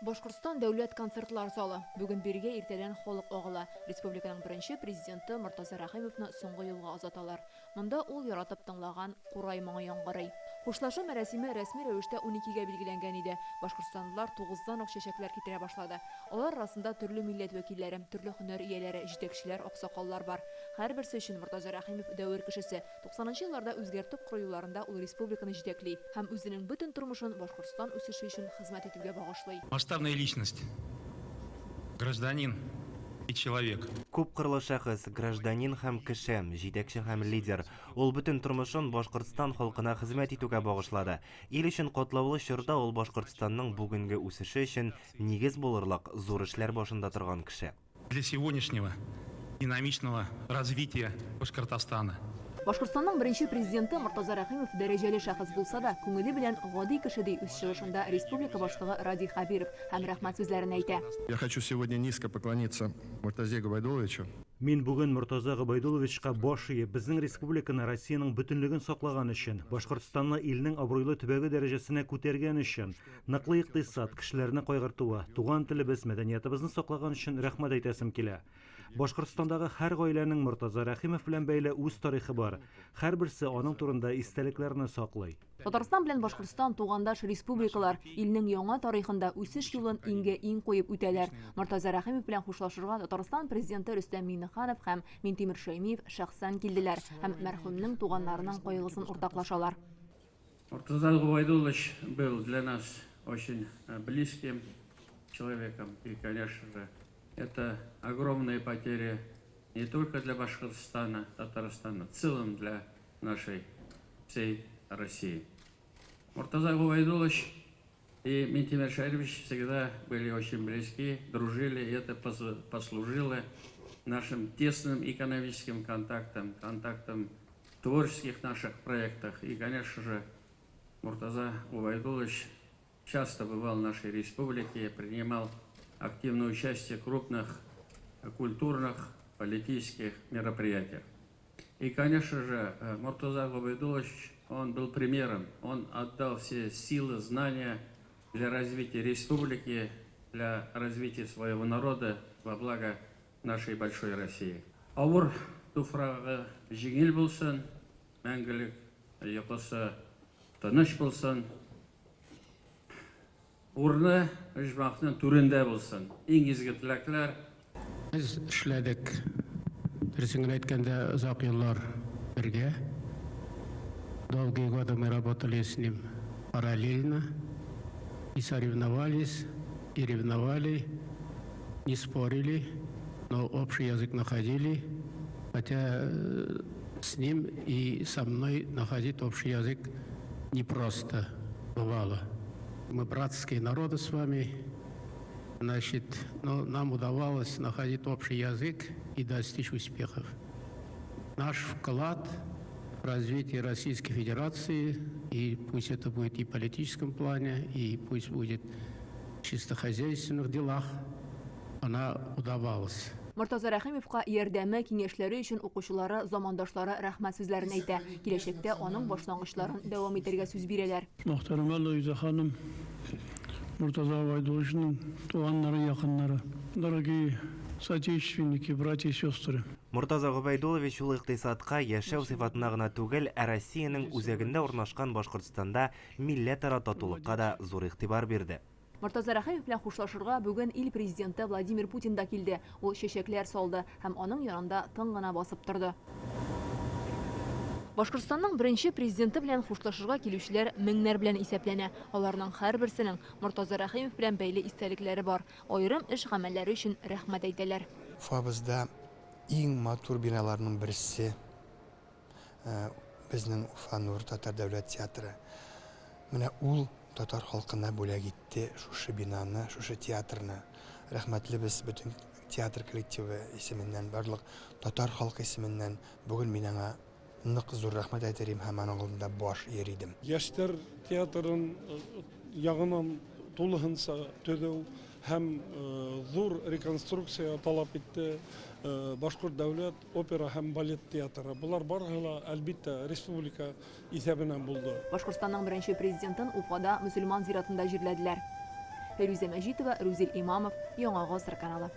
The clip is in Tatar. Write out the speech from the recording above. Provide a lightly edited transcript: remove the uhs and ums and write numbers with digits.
Башкортстан дәүләт концертлар залы. Бүген бирегә иртәдән халык агыла. Республиканың беренче президенты Мортаза Рәхимовны соңгы юлга озаталар. Монда ул яратып тыңлаган курай моңы яңгырый. Хушлашу мәрасиме рәсми рәвештә 12гә билгеләнгән иде. Башкортстанлылар 9-дан ук чәчәкләр китерә башлады. Алар арасында төрле милләт вәкилләре, төрле һөнәр ияләре, җитәкчеләр, аксакаллар бар. Һәрберсе өчен Мортаза Рәхимов дәвер кешесе. 90 нчы елларда үзгәртеп кору елларында ул республиканы җитәкли һәм үзенең бөтен тормышын Башкортстан үсеше өчен хезмәт итүгә багышлый. Масштабная личность, гражданин и человек. Күпкырлы шәхес, гражданин һәм кеше, җитәкче һәм лидер. Ул бөтен тормышын Башкортстан халкына хезмәт итүгә багышлады. Ил өчен катлаулы чорда ул Башкортстанның бүгенге үсеше өчен нигез булырлык зур эшләр башында торган кеше. Для сегодняшнего динамичного развития Башкортостана. Башкортстанның беренче президенты Мортаза Рәхимов дәрәҗәле шәхес булса да, күңеле белән гади кеше, ди үз чыгышында республика башлыгы Радий Хәбиров һәм рәхмәт сүзләрен әйтә. Я хочу сегодня низко поклониться Муртазе Губайдулловичу. Мин бүген Мортаза Гобәйдулловичка баш иеп, безнең республиканы Россиянең бөтенлеген саклаган өчен, Башкортстанны илнең абруйлы төбәге дәрәҗәсенә күтәргән өчен, ныклы икътисад, кешеләрне кайгыртуы, туган телебез, мәдәниятыбызны саклаган өчен рәхмәт әйтәсем килә. Башкортстандагы һәр гаиләнең Мортаза Рәхимов белән бәйле үз тарихы бар. Һәрберсе аның турында истәлекләрне саклый. Татарстан белән Башкортстан тугандаш республикалар, илнең яңа тарихында үсеш юлын иңгә-иң куеп үтәләр. Мортаза Рәхимов белән хушлашырга Татарстан президенты Рөстәм Миңнеханов һәм Минтимер Шәймиев шәхсән килделәр һәм мәрхүмнең туганнарының кайгысын уртаклашалар. Муртаза Губайдуллович был для нас очень близким человеком. И, конечно же, это огромные потери не только для Башкортостана, Татарстана, в целом для нашей всей России. Муртаза Губайдуллович и Минтимер Шарипович всегда были очень близки, дружили, и это послужило нашим тесным экономическим контактам, контактам в творческих наших проектах. И, конечно же, Муртаза Губайдуллович часто бывал в нашей республике, принимал активное участие в крупных культурных, политических мероприятиях. И, конечно же, Муртаза Губайдуллович, он был примером. Он отдал все силы, знания для развития республики, для развития своего народа во благо нашей большой России. Авыр туфрагы җиңел булсын, мәңгелек йокысы тыныч булсын. Урыны оҗмахның түрендә булсын. Иң изге теләкләр. Без эшләдек, дөресен генә әйткәндә, озак еллар бергә. Долгие годы мы работали с ним параллельно и соревновались, и ревновали, не спорили, но общий язык находили. Хотя с ним и со мной находить общий язык непросто бывало. Мы братские народы с вами, значит, но нам удавалось находить общий язык и достичь успехов. Наш вклад в развитие Российской Федерации, и пусть это будет и в политическом плане, и пусть будет в чисто хозяйственных делах, она удавалась. Мортаза Рәхимовка ярдәме, киңәшләре өчен укучылары, замандашлары рәхмәт сүзләрен әйтә. Киләчәктә аның башлангычларын дәвам итәргә сүз бирәләр. Мөхтәрәмә Луиза ханым, Муртаза Гобәйдулловичның туганнары, якыннары, дорогие соотечественники, братья и сестры. Мортаза Гобәйдуллович ул икътисадка, яшәү сыйфатына гына түгел, ә Россиянең үзәгендә урнашкан Башкортстанда милләтара татулыкка да зур игътибар бирде. Мортаза Рәхимов белән хушлашырга бүген ил президенты Владимир Путин да килде. Ул чәчәкләр салды һәм аның янында тын гына басып торды. Башкортстанның беренче президенты белән хушлашырга килүчеләр меңнәр белән исәпләнә. Аларның һәрберсенең Мортаза Рәхимов белән бәйле истәлекләре бар. Аерым эш гамәлләре өчен рәхмәт әйтәләр. Уфабызда иң матур биналарның берсе безнең Уфа Нур татар дәүләт театры. Менә ул татар халкына бүләк итте шушы бинаны, шушы театрны. Рәхмәтлебез бөтен театр коллективы исеменнән, барлык татар халкы исеменнән. Бүген мин аңа нык зур рәхмәт әйтер идем һәм аның алдында баш ияр идем. Яшьләр театрын яңынан тулыһынча төзү һәм зур реконструкция таләп итте Башкорт дәүләт опера һәм балет театры. Болар барысы да, әлбиттә, республика исәбеннән булды. Башкортстанның беренче президентын Уфада мөселман зиратында җирләделәр. Фәйрүзә Мәҗитова, Рүзил Имамов, Яңа Гасыр каналы.